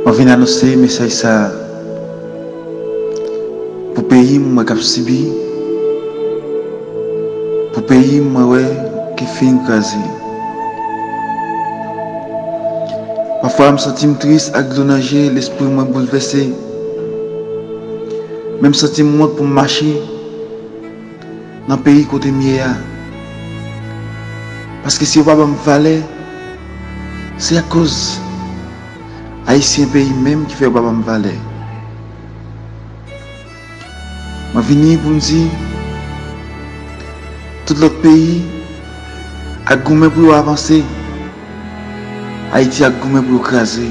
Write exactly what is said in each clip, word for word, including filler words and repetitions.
Mwen vin anonse mesaj sa a pou peyi m mwen k ap sibi, pou peyi m mwen wè ki fin kraze. Pafwa m santi m tris ak dlo nan je, lespri mwen boulvèse. Men m santi m wont pou m mache nan peyi kote m ye a. Paske si yo pa ban m valè, se akoz Ayisyen peyi m menm ki fè yo pa ban m valè. Mwen vini pou m di, tout lòt peyi ap goumen pou yo avanse, Ayiti ap goumen pou yo kraze.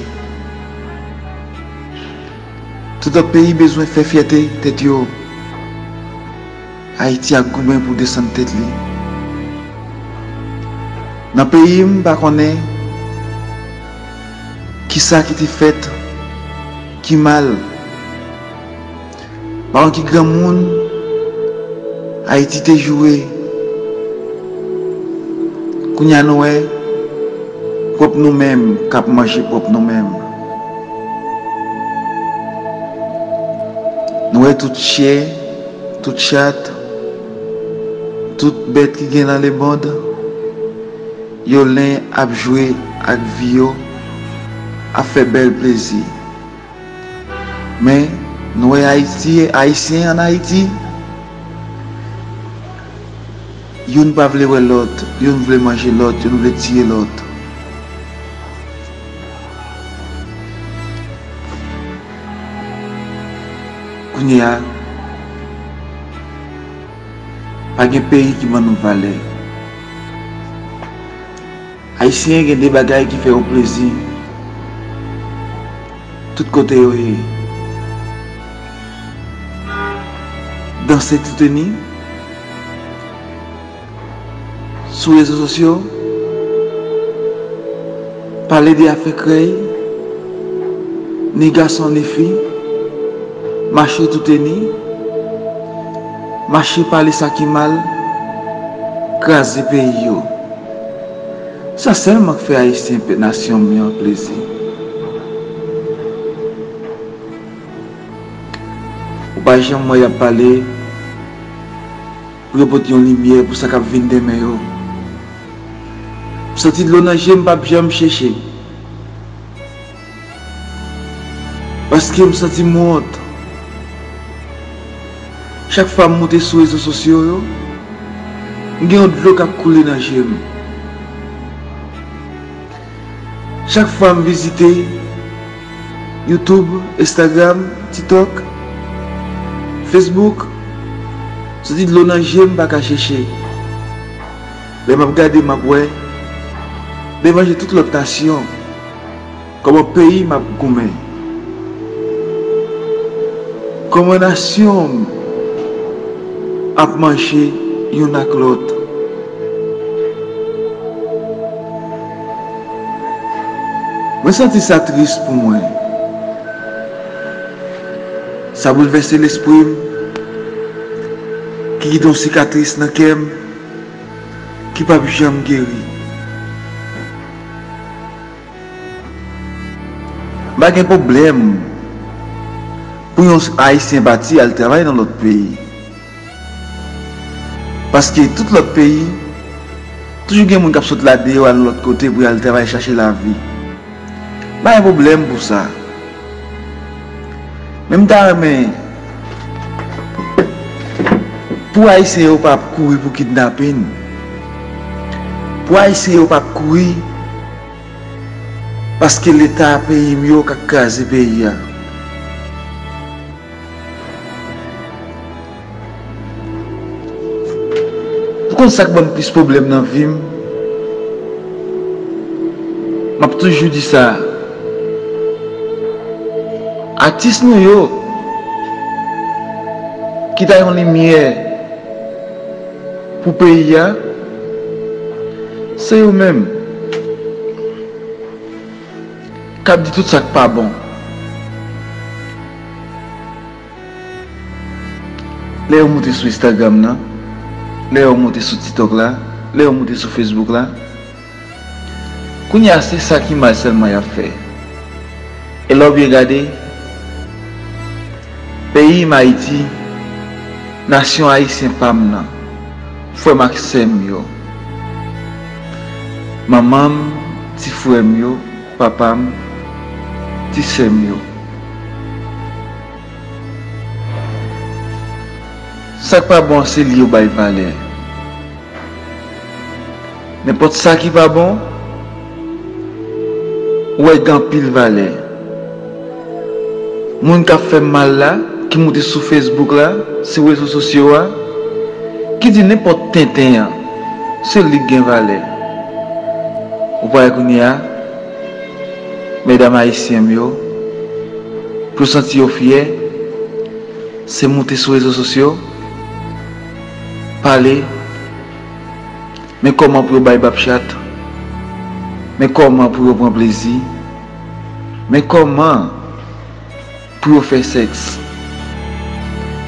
Tout lòt peyi bezwen fè fyète tèt yo. Ayiti ap goumen pou desann tèt li. Nan peyi m, m pa konnen kisa ki te fèt ki mal. Pa yon ki granmoun Ayiti te joure. Kounye a nou wè pwòp nou menm k ap manje pwòp nou menm. Nou wè tout chen, tout chat, tout bèt ki gen nan lemonn, yo len ap jwe ak vi yo, ap fè bèl plezi. Men, nou wè Ayiti, Ayisyen ann Ayiti, youn pa vle wè lòt, youn vle manje lòt, youn vle tiye lòt. Kounye a, pa gen peyi ki ban nou valè. Ayisyen, gen de bagay ki fè yo plezi tout kote yo ye. Danse touteni sou rezo sosyo, pale de afè krèy, ni gason ni fi, mache touteni, mache pale sa ki mal, kraze peyi yo. Sa sèlman k fè Ayisyen, pe- nasyon m nan plezi. Ou pa janm wè y ap pale pou yo pote yon limyè pou sa k ap vin demen yo. M santi dlo nan je m, m p ap janm cheche. Paske m santi m wont. Chak fwa m moute sou rezo sosyo yo, m gen yon dlo k ap koule nan je m. Chak fwa m vizite YouTube, Instagram, TikTok, Facebook, m santi dlo nan je m, m pa ka cheche. Lè m ap gade, m ap wè devan je tout lòt nasyon. Kòman peyi m ap goumen? Kòman nasyon m ap manje youn ak lòt? Mwen santi sa tris pou mwen. Sa boulvèse lespri m, ki kite yon sikatris nan kè m, ki p ap janm geri. M pa gen pwoblèm pou yon Ayisyen pati al travay nan lòt peyi. Paske tout lòt peyi, toujou gen moun k ap sot la deyò al lòt kote pou y al travay chache lavi. M pa gen pwoblèm pou sa. Men m ta renmen pou Ayisyen yo pa ap kouri pou kidnapin. Pou Ayisyen yo pa ap kouri paske Leta peyi m yo k ap kraze peyi a. Ou konn sa k ban m plis pwoblèm nan vi m? M ap toujou di sa. Atis nou yo ki ta yon limyè pou peyi a, se yo menm k ap di tout sa k pa bon. Lè yo moute sou Instagram nan, lè yo moute sou TikTok la, lè yo moute sou Facebook la, kounye a se sa ki mal sèlman y ap fè. E lè w byen gade, peyi m Ayiti, nasyon ayisyen pa m nan, frè m ak sè m yo, manman m, ti frè m yo, papa m, ti sè m yo. Sa k pa bon an se li yo bay valè. Nenpòt sa ki pa bon, ou wè l gen anpil valè. Moun k ap fè m mal la, ki moute sou Facebook la, sou rezo sosyo a, ki di nenpòt tenten an, se li k gen valè. Ou pa wè kounye a, medam ayisyen m yo, pou yo santi yo fyè, se moute sou rezo sosyo, pale, men kòman pou yo bay bab chat, men kòman pou yo pran plezi, men kòman pou yo fè sèks,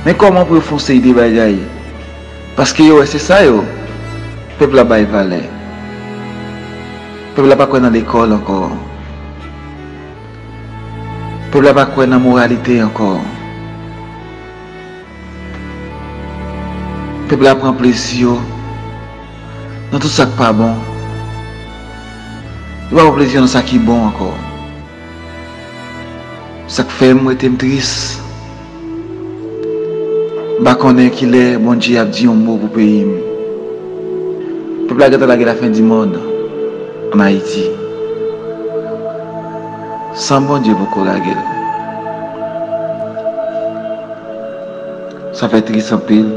men kòman pou yo fè yon seri de bagay, paske yo wè se sa yo pèp la bay valè. Pèp la pa kwè nan lekòl ankò. Pèp la pa kwè nan moralite ankò. Pèp la pran plezi yo nan tout sa k pa bon. Yo pa pran plezi yo nan sa ki bon ankò. Sa k fè m rete m tris. M pa konnen kilè Bondye ap di yon mo pou peyi m. Pèp la gentan lage lafen di mond ann Ayiti. San Bondye poko lage l. Sa fè tris anpil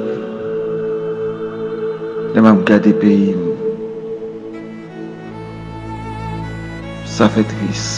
lè m ap gade peyi m. Sa fè tris.